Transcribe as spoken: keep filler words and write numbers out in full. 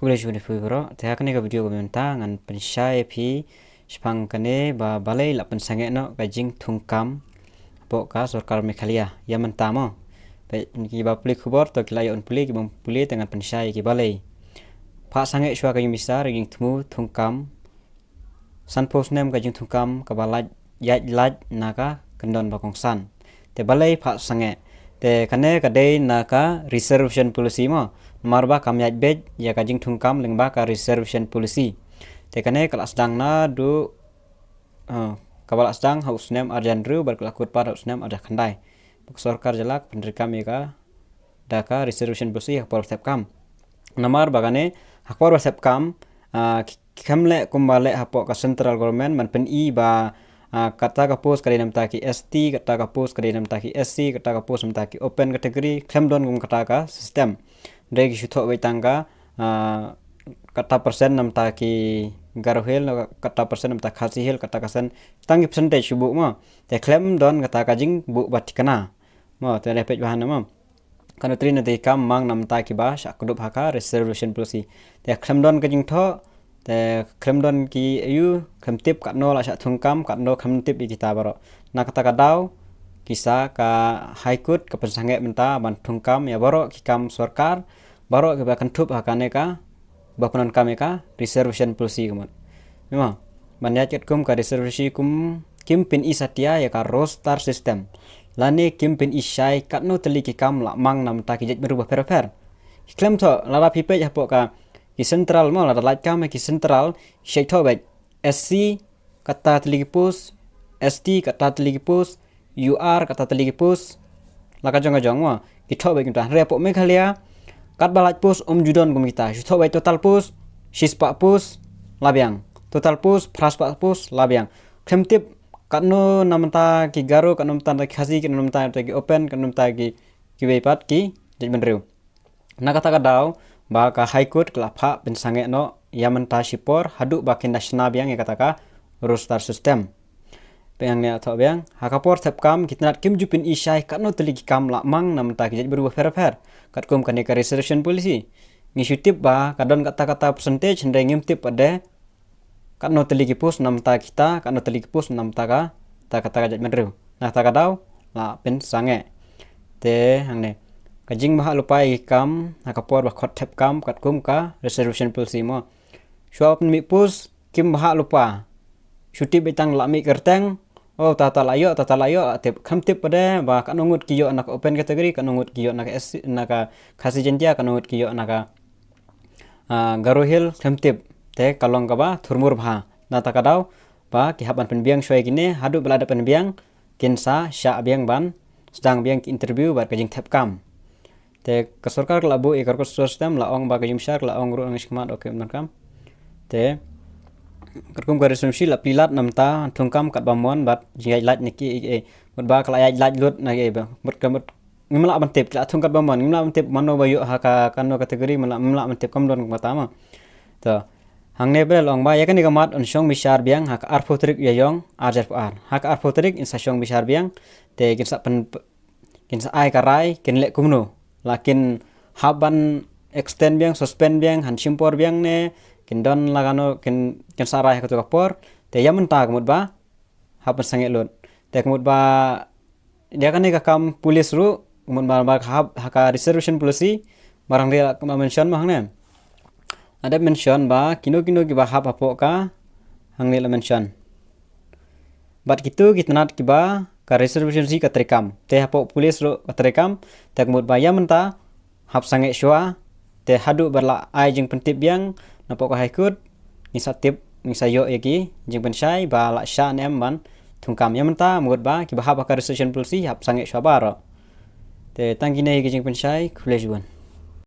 Khublei shibun ïa phi baroh. Te ha kane ka video ka mynta ngan pynshai ïa phi shaphang kane ba balei la pynsangeh noh ka jingthungkam hapoh ka sorkar Meghalaya ïa mynta mo. Peit, kiba pule khubor to ki la ïoh ban pule, kiba ym pule te ngan pynshai ïa ki balei. Phah sangeh shuwa ka jingmynsiem, jingthmu thungkam, sanphew snem ka jingthungkam kaba lait, ïaid lait na ka kyndon ba kongsan. Te balei phah sangeh? Te kane ka dei na ka reservation policy mo. Namar ba kam ïaid beit ïa ka jingthungkam lyngba ka reservation policy. Te kane ka la sdang naduh, eh, kaba la sdang ha u snem arhajar hynriew bad ka la kut pat ha u snem arhajar khyndai. Ba ka sorkar jylla ka pyntreikam ïa ka da ka reservation policy ha ka por ba thep kam. Namar ba kane ha ka por ba thep kam, ah, ki, kim leh kumba leh hapoh ka central government ban pyni ba, ah, kata ka post ka dei na bynta ki S T, kata ka post ka dei na bynta ki S C, kata ka post na bynta ki open category, khlem don kum kata ka system. Hynrei ki shu thoh beit tang ka, ah, kata percent na bynta ki Garo Hill, kata percent na bynta Khasi Hill, kata ka percent, tang ki percentage shu buh mo. Te khlem don kata ka jingbuh ba thikna. Mo, te leh peit ba hana mo. Ka nutri na te kam mang na bynta kiba shah kdup ha ka reservation policy. Te khlem don ka jingthoh, te khlem don ki aïu, khlem tip katno la shah thungkam, katno khlem tip ïa kita baroh. Na kata ka daw, ki sa ka High Court ka pynsangeh mynta ban thungkam ïa baroh ki kam sorkar, baroh kiba kynthup ha kane ka, ba pyndonkam ïa ka reservation policy ka mut. Mo, ban ïaid katkum ka reservation kum kim pyni satia ïa ka roster system. Lane kim pyni shai katno tylli ki kam la mang na bynta ki jaitbynriew bapher bapher. Ki khlem thoh, lada phi peit hapoh ka ki central mo, lada lait kam ki central, shai thoh beit S C kata tylli ki post, S T kata tylli ki post, U R kata tylli ki post. La ka jong ka jong mo. Ki thoh beit kumta. Hynrei hapoh Meghalaya katba lait post ym ju don kum kita. Shu thoh beit total post shispah post la biang. Total post phraspah post la biang. Khlem tip katno na bynta ki Garo, katno na bynta ki Khasi, katno na bynta ki open, katno na bynta ki, kiwei pat ki jaitbynriew. Na kata ka daw ba ka High Court ka la phah pynsangeh noh ïa mynta shipor haduh ba kin da shna biang ïa kata ka roster system. Peit hangne thoh biang, ha ka por thep kam ki tnat kim ju pyni shai katno tylli ki kam la mang na bynta ki jaitbynriew bapher bapher. Katkum kane ka reservation policy, ngi shu tip ba ka don kata kata percentage, hynrei ngim tip pat de katno tylli ki post na bynta kita, katno tylli ki post na bynta kata kata ka jaitbynriew. Na kata ka daw la pynsangeh. Te hangne, ka jingbahah lypa ïa ki kam ha ka por ba khot thep kam katkum ka reservation policy mo. Shuwa pynmih post kim bahah lypa. Shu tip beit tang la mih kyrteng, oh, ta ta la ïoh, ta ta la ïoh, la tip. Khlem tip pat de ba katno ngut ki ïoh na ka open category, katno ngut ki ïoh na ka S C, na ka Khasi Jaintia, katno ngut ki ïoh na ka, ah, Garo Hill, khlem tip. Te ka long kaba thurmur bha. Na kata ka daw ba ki hap ban pynbiang shuwa ïa kine, haduh ba la dep pynbiang kin sa shah biang ban sdang biang ki interview bad ka jingthep kam. Te ka sorkar ka la buh ïa ka record system, la ong ba ka jingmynsiem, ka la ong ruh ngi shikmat, okay, mynta kam. Te katkum ka reservation la plie lad na bynta thungkam katba mon bad jingïaid lad na ki, eh, eh, mut ba ka la ïaid lad lut na ki, eh, ba mut ka mut ngim lah ban tip, ki la thung katba mon, ngim lah ban tip mano ba ïoh ha ka, kano category, ngim lah, ngim lah ban tip, kam don kumta mo. To, hangne ba la ong ba ïa kane ka mat yn shong bishar biang ha ka arphew tarik Ïaïong arhajar arphew ar. Ha ka arphew tarik yn sa shong bishar biang, te kin sa pyn, kin sa ai ka rai kin leh kumno. La kin hap ban extend biang, suspend biang, han shim por biang ne kin don la kano, kin, kin sa rai ha kato ka por. Te ïa mynta ka mut ba hap ban sangeh lut. Te ka mut ba ïa kane ka kam police ruh, ka mut ba, ba ka hap ha ka reservation policy, ba hangne la mention mo hangne. La dep mention ba kino kino kiba hap hapoh ka, hangne la mention. Bad kito ki tnat kiba ka reservation policy ka treikam. Te hapoh police ruh ka treikam, te ka mut ba ïa mynta hap sangeh shuwa, te haduh ba la ai jingpyntip biang napoh ka High Court, ngin sa tip, ngin sa ïoh ïa ki jingpynshai ba la shah ne em ban thungkam. Ïa mynta mut ba kiba hap ha ka reservation policy hap sangeh shuwa baroh. Te tang kine ïa ki jingpynshai, khublei shibun.